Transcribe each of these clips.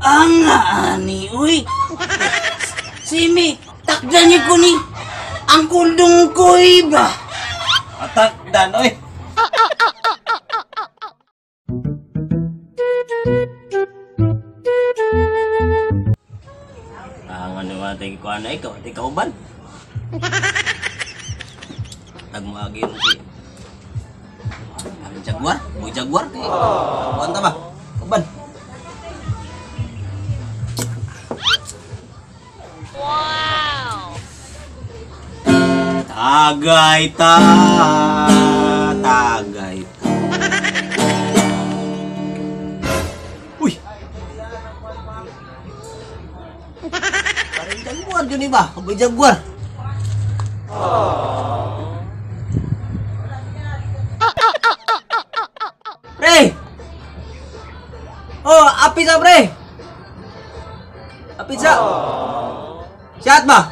Ang ani, uy. Simi, takdan niyo ko ni. Ang kuldong koy ba? Atakdan, oy. Ang ano ba tayo ko ano ikaw, ikaw kauban. Tagmuagi mo si ang jaguar, boy jaguar kay. Kuan ta ba? Kauban. Wow! Tagay ta, tagay ta. Uy. Parang jaguar yun iba, boy jaguar. Pre! Oh, api sa pre! Api sa! Sihat ba?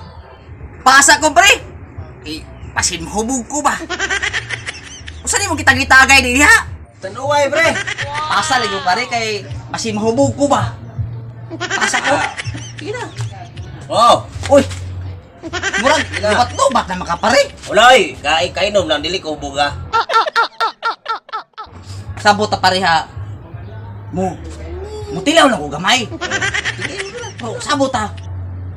Pasa ko pre! Eh, pasin hubog ko ba? Usa ni mo kitag-itagay dili ha? Tanuway pre! Pasa lagi ko pare kay pasin hubog ko ba? Pasa ko. Sige na. Oh! Uy! Murag, lubat-lubat na makapare. Ulay! Kainom lang, dili ko hubog ha. Sabot ta pare ha. Mutilaw lang ko gamay. Oh, sabot ta.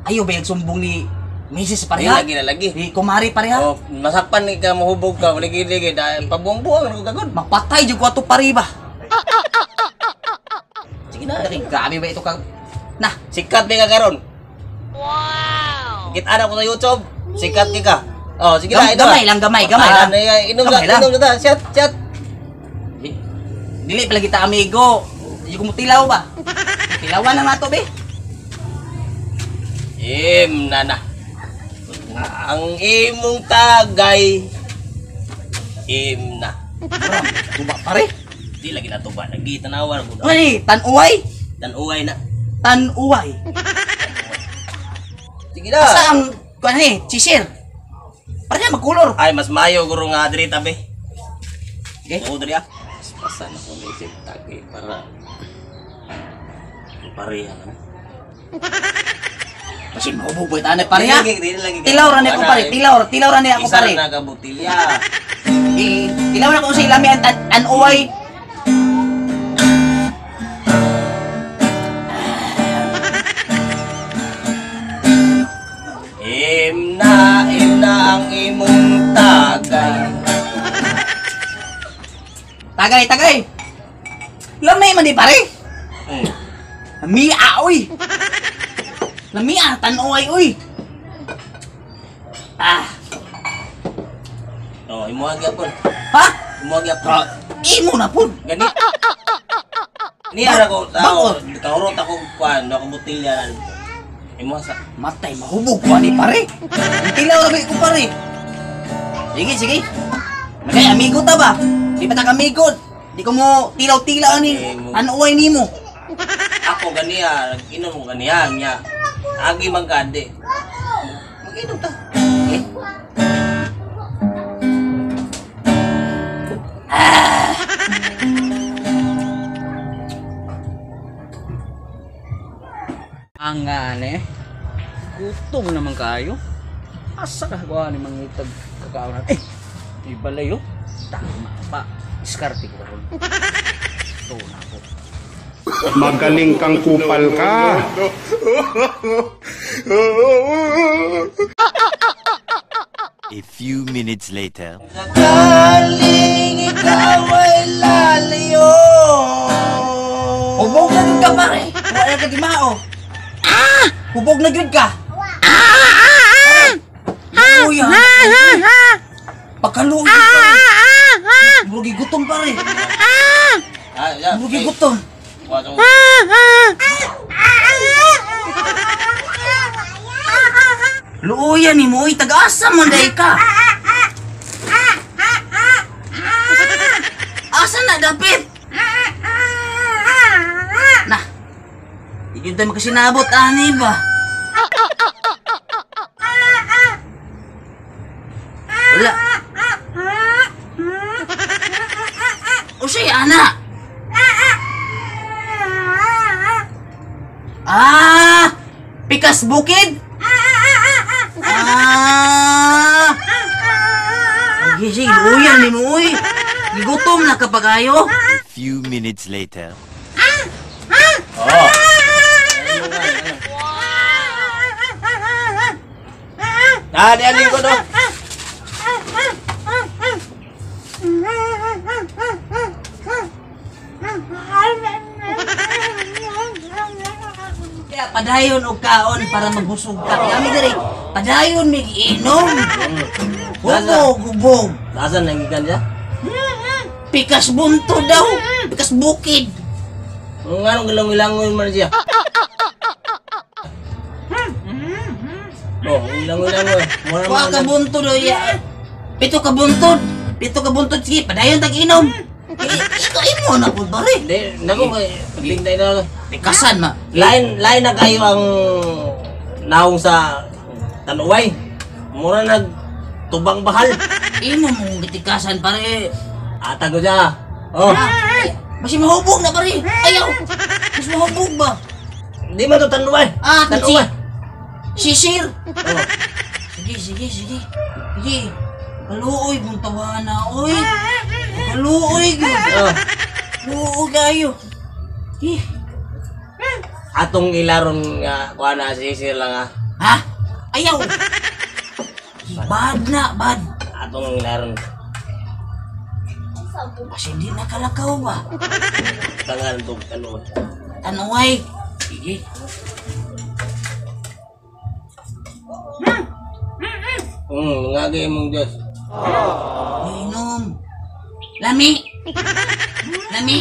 Ayo ba yung sumbong ni Mrs. pare ha? Lagi na lagi. Ni kumari pare ha? Oh, masakpan ni ka, mahubog ka, lagi-lagi, dahil pabuang-buang ko kagod. Mapatay jud ko ato pare ba? Sige na. Dali, grabe ba ito ka? Na, sikat ni ka karon. Wow! Kita na ko sa YouTube. Sikat ni ka. Oh, sige na, ito. Gamay lang, gamay, gamay lang. Inom Gamay lang. inom na, chat, chat. Dili pala kita amigo. Di ko mutilaw ba? Tilawan na nga to, be. Im na na. Ang imong tagay. Im na. Tuba pare. Di lagi na tuba. Lagi tanawa ko. Ano ni? Tanuay? Tanuay na. Tanuay. Sige na. Asa ang kuan ni? Cheshire. Pare na magkulor. Ay, mas mayo guro nga diri tabi. Okay. Oo, diri ah. Pasan ako na isip tagay para pareha naman. Kasi mahubog ba tanay pare ha? Dili lagi. Tilaw ra ni ako pare, tilaw, tilaw ra ni ako pare. Isa na ka botilya. Eh, tilaw na ko sa ilami ang tanuay. Im na ang imong tagay. Tagay, tagay. Lamay man di pare. Lamia oy. Lamia tanuay oy. Ah, Oh, imo gyapon. Ha? Imo gyapon. Imo na pud. Gani. Niya ra ko tao, Bangod. kaurot ako kuan, ako botilya. Imo sa Matay mahubog ko ani pare. Tilaw ra ko pare. Sige, sige. Magay amigo ta ba? Di pa ta amigo. Di ko mo tilaw-tilaw ani. Tanuay nimo. Ako ganiya, inom ko ganiya nya. Agi man gandi. Mag-inom ta. Okay. Ang ane, gutom naman kayo. Asa ka ko ani mangitag kakao na. Eh, di balayo. Tama pa. Diskarte ko karon. Ito na ako. Magaling kang kupal ka. A few minutes later. Sakaling ikaw ay lalayo. Hubog na gyud ka pare. Wala ka gimao. Ah! Hubog na gyud ka. Ah! Luya. Pagkaluoy pare. Murugi gutom pare. Ah, ya. Murugi gutom. Luoya ni mo, taga-asa man day ka. Asa na dapit? Nah, di yun tayo makasinabot, ani ba? Wala. O siya, ana. Ah! Pikas bukid? Ah! Sige, sige, luyan ni mo, uy. Gigutom na kapag ayo. A few minutes later. Oh. Ah, di alin ko do. Kaya padayon og kaon para magbusog ka. Kaya kami diri, padayon mig inom. Hubog, hubog. Asan nang gikan siya? Pikas bunto daw. Pikas bukid. Nganong gilang-ilangoy man siya? Oh, ilangoy-langoy. Mura Wa man ka bunto daw ya. Pito ka buntod. Pito ka buntod. Sige, padayon tag inom. Eh, ikaw imo na pud pare. Di, nako kay paglintay na. Pikasan ma. Lain lain na kayo ang naong sa Tanuway. Mura nag tubang bahal. Imo mong gitikasan pare. Atag ko siya. Oh, Basi mahubog na pare. Ayaw. Mas mahubog ba? di man to Tanuway. Ah, Tanuway. Sisir. Oh. Sige, sige, sige. Sige. Kaluoy mong tawana, oy. Kaluoy gyud. Oh. Luoy kayo. Eh, Atong ilaron nga kuha na sisir lang ah. ha? Ayaw. Bad na, bad. Atong ilaron. Kasi hindi na kalakaw ba? Tangan to Tanuway. Tanaway. Sige. Ngagi mong Diyos. Inom. Lami. Lami.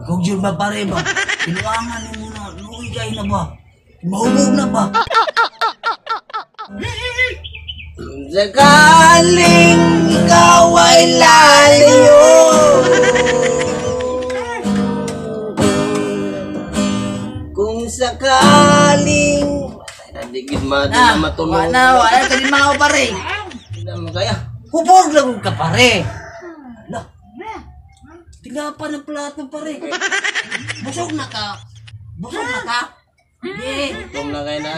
Ikaw dyan ba pare ba? Pinuangan ni mo na. Luoy kayo na ba? Mahubog na ba? Sakaling ikaw ay lalayo. Kung sakaling nadigid ma di na matulog. Wala na, wala ka din mga pare. Di na mo kaya. Hubog lang ka pare. Ala. Tiga pa ng plato pare. Busog na ka. Busog na ka. Ge. Gutom na kayo na.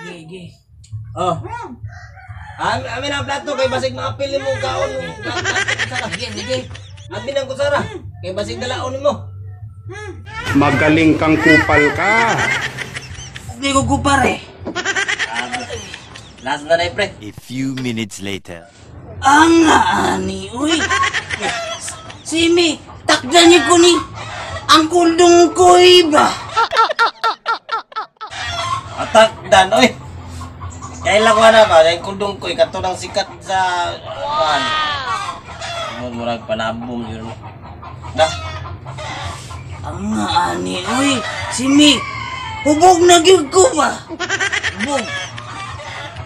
Ge, ge. Oh. Amin ang plato kay basig maapil mo kaon. Sige, sige. Amin ang kutsara kay basig dalaon nimo. Magaling kang kupal ka. Hindi ko ko pare. Last na na eh, pre. A few minutes later. Ang ani, uy. Simi, takdan niyo ko ni. Ang kuldong koy ba? Atak dan oy. Kailan ko na ba? Dahil kundong ko kato ng sikat sa kuan. Murag panabom yun. Da. Ang ani, uy. Simi, hubog na gyud ko ba? Hubog.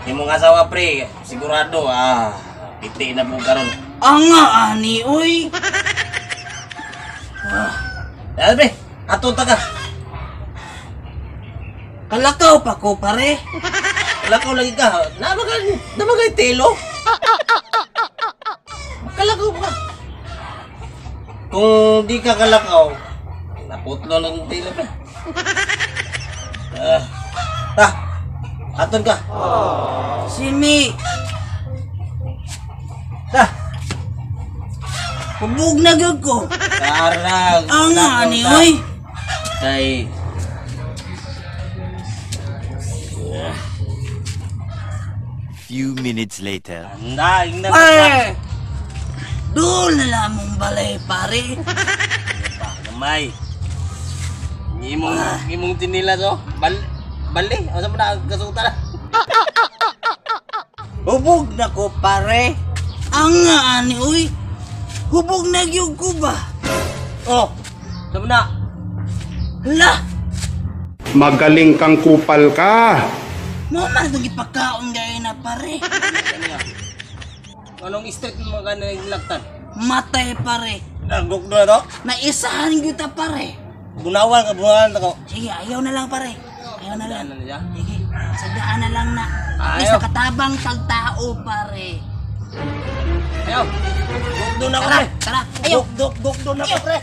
Imong asawa pre, sigurado ah piti na po karon. Ang ani, uy. Dahil pre, ato ta ka. Kalakaw pa ko pare. Kalakaw lagi ka. Namagay telo. Kalakaw ka. Kung di ka kalakaw, naputlo lang ang telo pre. Ah, ta, aton ka. Simi, Ta, hubog na gyud ko. Tara. Ang ani, uy. Kay Few minutes later. Anda, ingnan ka. Pare! Doon na lamang balay, pare. Gamay. Imong imong tinila to. Bal bali, asa mo na kasuta na. Hubog na ko, pare. Ang ani, uy. Hubog na gyud ko ba? Oh. Sa mo na. Hala! Magaling kang kupal ka. Mo man itong ipakaon gaya na, pare. Anong street mo ka na nilaktan? Matay, pare. Nagok na to. Naisahan gyud ta, pare. Bunawan ka bunawan ako. Sige, ayaw na lang, pare. Ayaw na lang. Ano na siya? Sige, sadaan na lang na. At least Ayaw. nakatabang tagtao, pare. Ayaw. Duk doon ako Tara, pre. tara. Ayaw. Duk duk duk doon ako pre.